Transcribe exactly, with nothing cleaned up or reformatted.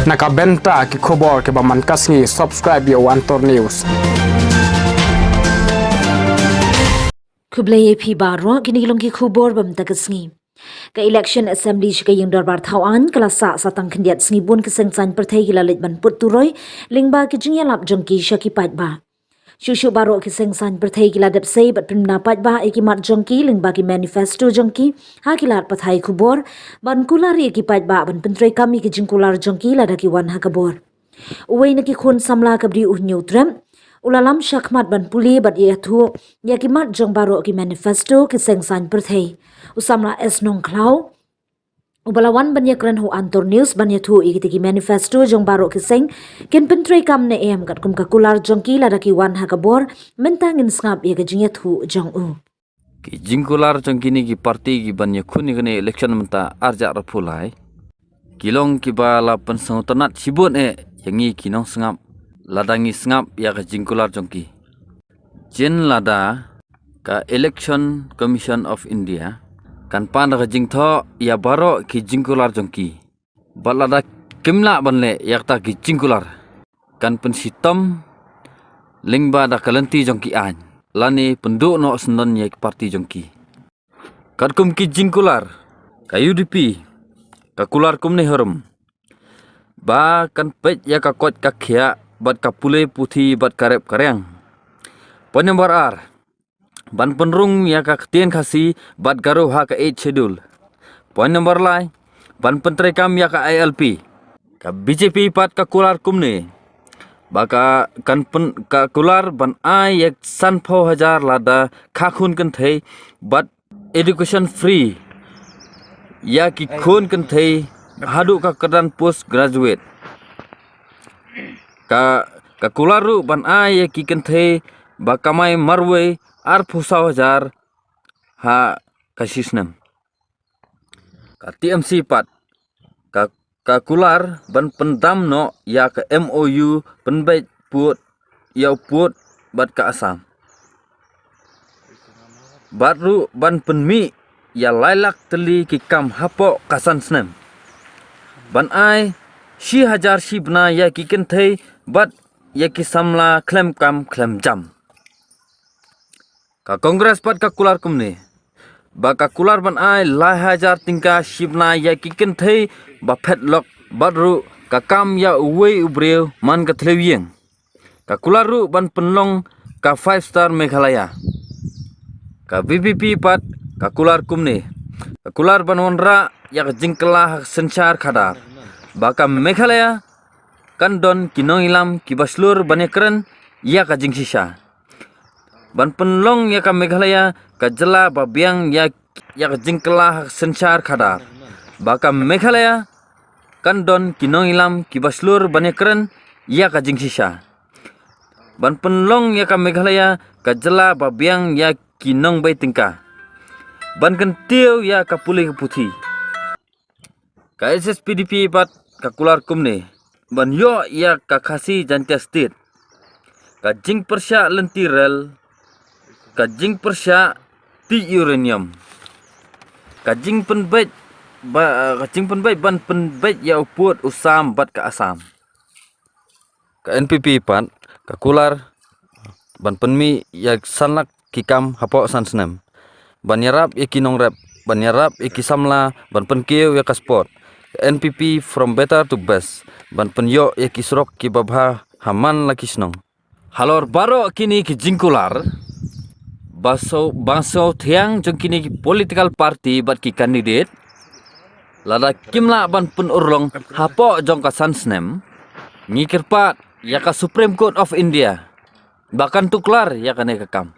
Na ka bynta ki khubor kiba man ka sngi, subscribe ïa u Antor News. Khublei ïa phi baroh, kine ki long ki khubor ba mynta ka sngi. Ka election assembly sha ka ïing dorbar thaw aiñ ka la sah sa tang khyndiat sngi, bun ki seng saiñ pyrthei ki la leit ban put turoi lyngba ki jingïalap jong ki sha ki paidbah. Shuh shuh baroh ki seng saiñ pyrthei ki la dep sei bad pynbna paidbah ïa ki mat jong ki lyngba ki manifesto jong ki ha ki lad pathai khubor, ban kular ïa ki paidbah ban pyntreikam ïa ki jingkular jong ki lada ki wan ha ka bor. Uwei na ki khun samla kaba dei u Hynñiewtrep u la lam shakhmat ban pule bad ïathuh ïa ki mat jong baroh ki manifesto ki seng saiñ pyrthei. U samla S Nongkhlaw uba la wan ban ïakren ha u Antor News ban ïathuh ïa kita ki manifesto jong baroh ki seng, kin pyntreikam ne em katkum ka kular jong ki lada ki wan ha ka bor. Mynta ngin sngap ïa ka jingïathuh jong u. Ki jingkular jong kine ki parti kiban ïakhun ïa kane election mynta arhajar arphew lai ki long kiba la pynsngewtynnat shibun eh ïa ngi ki nongsngap lada ngi sngap ïa ka jingkular jong ki. Jin lada ka Election Commission of India kan pan da ka jingthoh ïa baroh ki jingkular jong ki, bad lada kim lah ban leh ïa kata ki jingkular, kan pynshitom lyngba da ka lynti jong ki aiñ lane pynduh noh syndon ïa ki parti jong ki. Katkum ki jingkular, ka U D P ka kular kumne harum ba kan peit ïa ka koit ka khiah bad ka pule puthi bad ka rep ka riang. Point number ar, ban pynrung ïa ka ktien Khasi bad Garo ha ka Eighth Schedule. Point number lai, ban pyntreikam ïa ka I L P. Ka B J P pat ka kular kumne ba ka kan pyn, ka kular ban ai ïa sanphew hajar lada kha khun kynthei bad education free ïa ki khun kynthei haduh ka kyrdan post graduate. Ka, ka kular ruh ban ai ïa ki kynthei ba kamai marwei arphew saw hajar ha ka shi snem. Ka T M C pat ka, ka kular ban pyndam noh ïa ka M O U pynbeit pud ïa u pud bad ka Assam. Bad ruh ban pynmih ïa lai lak tylli ki kam hapoh ka san snem. Ban ai shi hajar shi bnai ïa ki kynthei bad ïa ki samla khlem kam khlem jam. Ka Congress pat ka kular kumne ba ka kular ban ai lai hajar tyngka shi bnai ïa ki kynthei ba phet lok bad ruh ka kam ïa uwei u briew man ka thliew ïing. Ka kular ruh ban pynlong ka five star Meghalaya. Ka V P P pat ka kular kumne, ka kular ban wanrah ïa ka jingkylla ha ka synshar khadar ba ka Meghalaya kan don ki nongïalam kiba shlur ban ïakren ïa ka jingshisha. Ban pynlong ïa ka Meghalaya ka jylla ba biang ïa, ïa ka jingkylla ha ka synshar khadar ba ka Meghalaya kan don ki nongïalam kiba shlur ban ïakren ïa ka jingshisha. Ban pynlong ïa ka Meghalaya ka jylla ba biang ïa ki nongbei tyngka. Ban kyntiew ïa ka pule ka puthi. Ka H S P D P pat ka kular kumne ban ïoh ïa ka Khasi Jaintia State. Ka jingpyrshah lynti rel, ka jingpyrshah tih uranium, ka jingpynbeit ba, ka jingpynbeit ban pynbeit ïa u pud u sam bad ka Assam. Ka N P P pat ka kular ban pynmih ïa san lak ki kam hapoh san snem. Ban ïarap ïa ki nongrep, ban ïarap ïa ki samla, ban pynkiew ïa ka sport. Ka N P P from better to best, ban pynïoh ïa ki surok kiba bha ha man la ki shnong. Halor baroh kine ki jingkular, ba sngewthiang jong kine ki political party bad ki candidate, lada kim lah ban pynurlong hapoh jong ka san snem, ngi kyrpad ïa ka Supreme Court of India ba kan tuklar ïa kane ka kam.